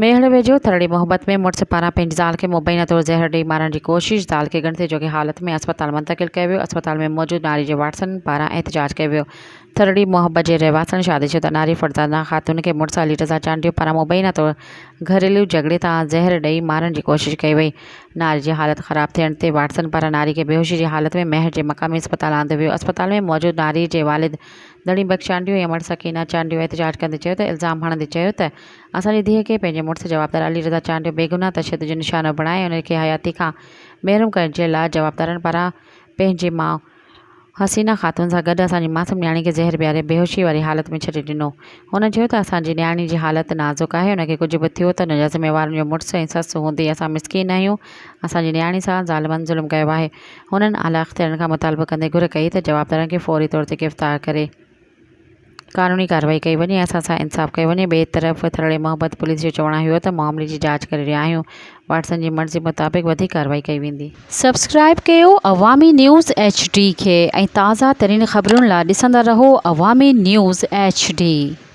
ميهڙ ويجهو ٿرڙي محبت ۾ مڙس پاران پنهنجي زال کي مبينا طور زهر ڏئي مارڻ جي ڪوشش، زال کي ڳڻتي جوڳي حالت ۾ اسپتال منتقل ڪيو ويو، اسپتال ۾ موجود ناري جي وارثن پاران احتجاج ڪيو ويو، ٿرڙي محبت جي رهواسڻ شادي شده ناري فرزانه خاتون کي مڙس علي رضا چانڊيو پاران مبينا طور گهريلو جهڳڙي تان زهر ڏئي مارڻ جي ڪوشش ڪئي وئي، ناري جي حالت خراب ٿيڻ تي وارثن پاران ناري کي بيهوشي جي حالت ۾ ميهڙ جي مقامي اسپتال آندو ويو، اسپتال ۾ موجود ناري جي والد ڌڻي بخش چانڊيو ۽ امڙ سڪينه چانڊيو احتجاج ڪندي چيو ته الزام هڻندي چيو ته اسان جي ڌيء کي پنهنجي مڙس جوابدار علي رضا چانڊيو بيگناهه تشدد جو نشانو بڻائي ان کي حياتي کان محروم ڪرڻ جي لاء جوابدارن پاران پنهنجي ماء حسينه خاتون سان گڏ اسان جي معصوم نياڻي کي زهر پياري بيهوشي واري حالت ۾ ڇڏي ڏنو. هن چيو ته اسان جي نياڻي جي حالت نازڪ آهي ان کي ڪجهه به ٿيو ته ان جا ذميوار ان جو مڙس ۽ سس هوندي اسان مسڪين آهيون اسان جي نياڻي سان ظالمن ظلم ڪيو آهي. هنن اعليٰ اختيارين کان مطالبو ڪندي گهر ڪئي ته جوابدارن کي فوري طور تي گرفتار ڪري قانوني ڪارروائي ڪئي وڃي ۽ اسان سان انصاف ڪيو وڃي ٻئي طرف ٿرڙي محبت پوليس جو چوڻ هيو ته معاملي جي جاچ ڪري رهيا آهيون وارثن جي مرضي مطابق وڌيڪ ڪارروائي ڪئي ويندي. سبسڪرائيب ڪيو عوامي نيوز ايڇ ڊي کي ۽ تازه ترين خبرن لا ڏسندا رهو عوامي نيوز ايڇ ڊي.